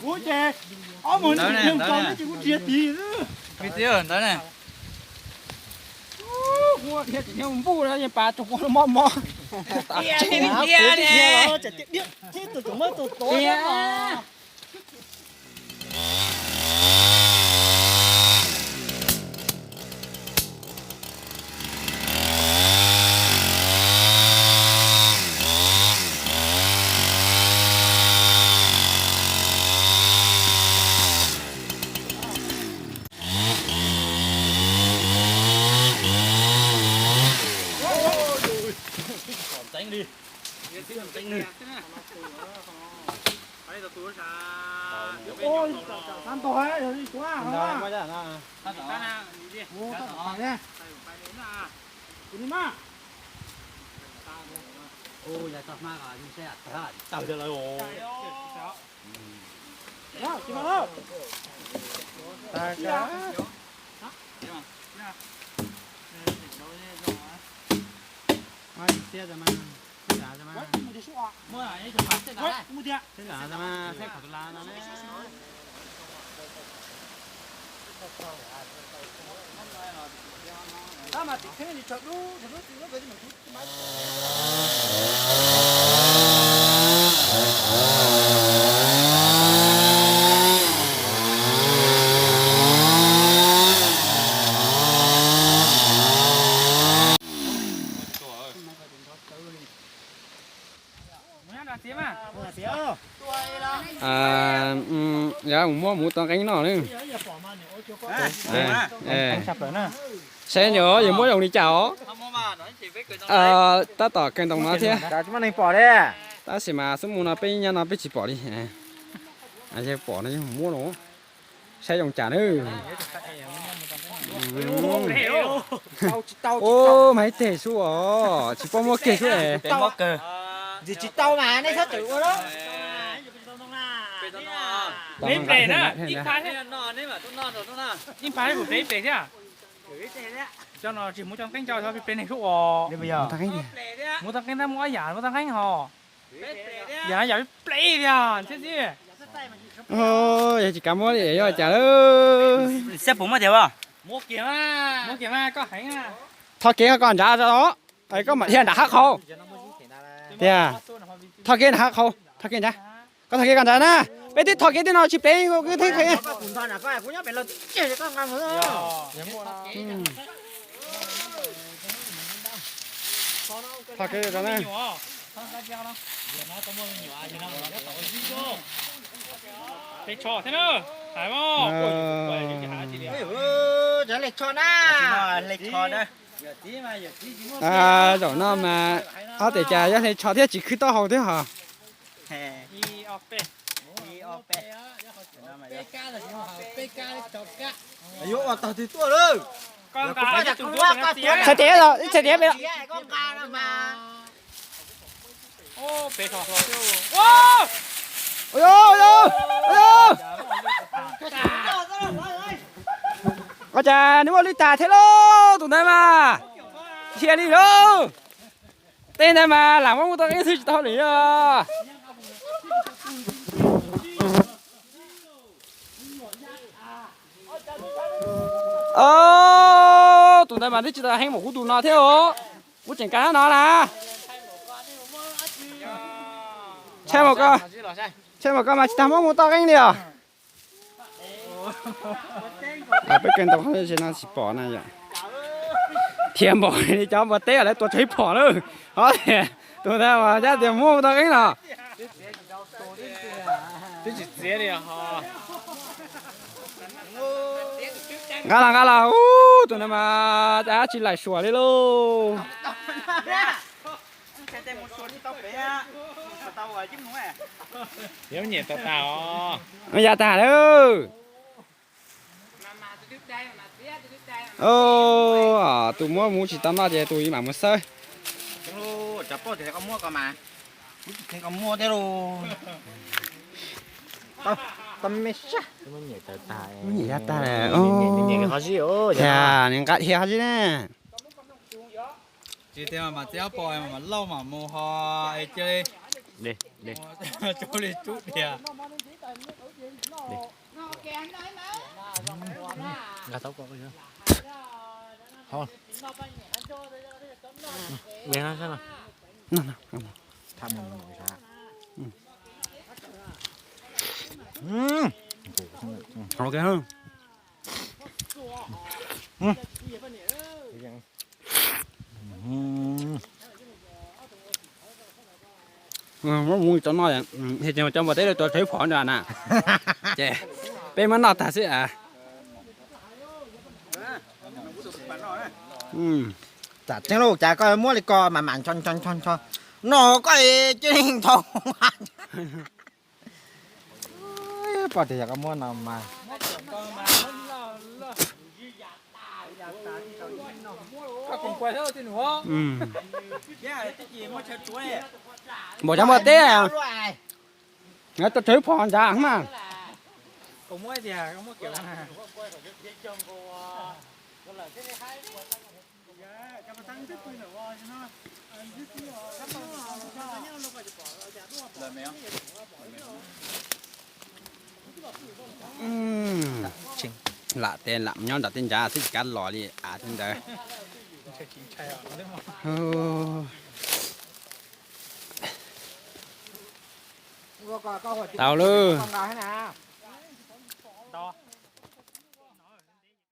Kuv ces ob mus ntsis npau ne ces kuv dhia tid. Ntawd ne. Kuv dhia tsis dhia npuj na, yeej pas tug mob mob. Ces tias diam thiab tus tseem muab tus tuav. Yog mus muab muv tau qeeb noj na. Saib nco yog muab zoo li cas os. Tab tom kawg ntoo no thiab. Tab sis mas xub mus no peb nyob no peb tsis pom li. Yog pom no yog muab los. Saib zoo cas na. Ub, mas ib teg xwb os, tsis paub muab kiag xwb es. Tsis tau mas nej txhob txwm ua na. Ib ples na, ib phav, ib phav kuv ples ib ples thiab. Cov no tsis muab cov qeeb cov ples neeg xwb os. Muab tau qeeb tab muab ob yam muab tau qeeb hos. Yam no yam peb ples tiag thiab xwb. Yog tsis kav muab li yog cas lawm. Xab puas muab tiag as? Muab kiag mas koj heev. Thov kev koj nrad os, koj mam dhia nram hav qhaus. Tiag, thov kev nram hav qhaus, thov kev nrad. Koj thov kev koj nrad na, peb twb thov kev tej no tsis peb, koj twb thov. Thov kev na. Zaum no mas ob tes cas yog hle tsho thiab tsis khwb taub hau thiab hos. Txhais tes, txhais tes peb. Ua cas nws muaj lwj tag thiab lauj, tus ntawd mas. Dhia li lauj. Tej ntawd mas lam muab mus tau qeeb xwb tsis tau li os. Tus ntawd mas twb tsis tau heev npaum kuv tus no thiab os. Kuv tseem kav no na. Ntshai mas koj mas tsis tau muab mus tau qeeb li os. Peb kawg ntau qhov no tsis pom na yom. Thiab npaum li cov npua teb lawv tua tsis pom lawm. Ob, tus ntawd mas cab tias muab mus tau qeeb los. Twb tsis txiav li ho. Nqa los nqa los, ub, tus ntawd mas cab tsis laim suam li lauj. Yog nyiam tag tag os. Yav tag lawm. Tus muab muv tsis tau noj ces tus mam mus xawb. Nyiam yav tag, nws nqa dhia zib ne. Tsis tias mas txiv ob pos mas lauj mas mus ho es cia li, cia li tsub dias. Muab mus cov no, cov npua teb lawv tua tshawv phom ntag na. Ces peb muab noj tag xwb. Tsam tseeb lauj, cas koj muab li ko mas mam ncho ncho ncho ncho no koj cia li nthoo. Poj tias yog koj muab no mas. Npaum cov npua teb, tua tshawv phom ntag mas. Lam tes lam nyob nram tej ntsa xwb tsis kav los li av tej ntawd. Tau lawm.